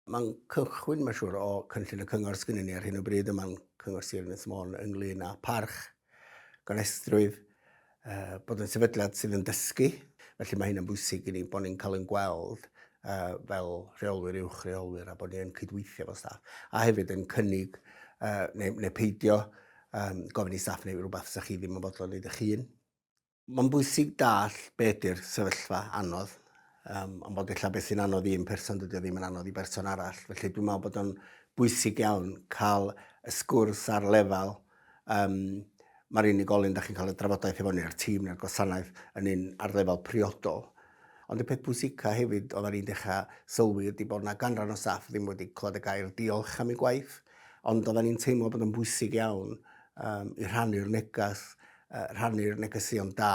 Mae'n cychwyn, mae'n siŵr, o cynllun y cyngor sgynnon ni ar hyn o bryd yma'n Cyngor Sir Ynys Môn ynglyn â parch, gonestrwydd, uh, bod yn sefydliad sydd yn dysgu. Felly mae hynny'n bwysig i ni bod ni'n cael yn gweld uh, fel rheolwyr, uwch reolwyr a bod ni'n cydweithio efo staff. A hefyd yn cynnig uh, neu, neu peidio um, gofyn i staff neu rhywbeth sy'ch chi ddim yn fodlon wneud eich hun. Mae'n bwysig dall be ydy'r sefyllfa anodd, um, ond bod ella beth sy'n anodd i un person dydy o ddim yn anodd i berson arall. Felly dwi'n meddwl bod o'n bwysig iawn cael y sgwrs ar lefel um, mae'r unigolyn da chi'n cael y drafodaeth efo neu'r tîm neu'r gwasanaeth yn un ar lefel priodol. Ond y peth pwysica hefyd oedden ni'n dechrau sylwi ydy bod yna ganran o staff ddim wedi clywed y gair diolch am ei gwaith, ond oedden ni'n teimlo bod yn bwysig iawn um, i rhannu'r negas, uh, rhannu'r negeseuon da.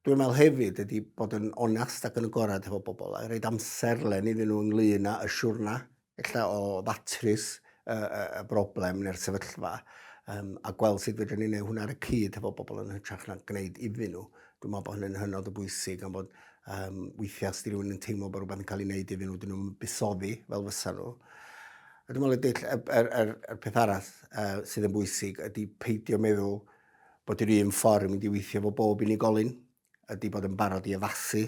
Dwi'n meddwl hefyd ydy bod yn onast ac yn agored efo bobl a rhaid amserlen iddyn nhw ynglyn â y siwrna ella o ddatrys y, y, y broblem neu'r sefyllfa um, a gweld sut fedrwn ni wneud hwnna ar y cyd efo bobl yn hytrach na gwneud iddyn nhw. Dwi'n meddwl bod hynny'n hynod o bwysig am bod um, weithiau os di rhywun yn teimlo bod rhywbeth yn cael ei wneud iddyn nhw, dyn nhw'n buddsoddi fel fysa nhw. A dwi'n meddwl y dull, y, yr, yr, yr peth arall uh, sydd yn bwysig ydy peidio meddwl bod yr un ffordd yn mynd i weithio efo bob unigolyn. ydy bod yn barod i addasu.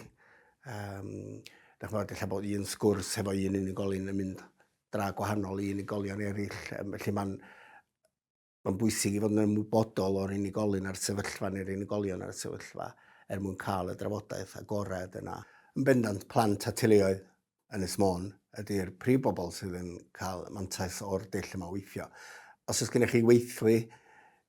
Um, Dych chi'n ella bod un sgwrs hefo un unigolyn yn mynd dra gwahanol i unigolion eraill. Um, felly mae'n mae'n bwysig i fod yn ymwybodol o'r unigolyn a'r sefyllfa neu'r unigolion a'r sefyllfa er mwyn cael y drafodaeth agored yna. Yn bendant, plant a teuluoedd Ynys Môn ydy'r prif bobl sydd yn cael mantais o'r dull yma o weithio. Os oes gennych chi weithlu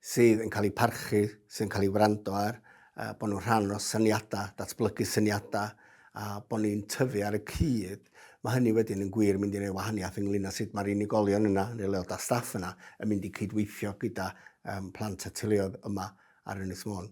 sydd yn cael eu parchu, sydd yn cael ei wrando ar, uh, bod nhw'n rhan o syniadau, datblygu syniadau, a bod ni'n tyfu ar y cyd, mae hynny wedyn yn gwir mynd i wneud wahaniaeth ynglyn â sut mae'r unigolion yna, neu aelodau staff yna, yn mynd i cydweithio gyda um, plant a teuluoedd yma ar Ynys Môn.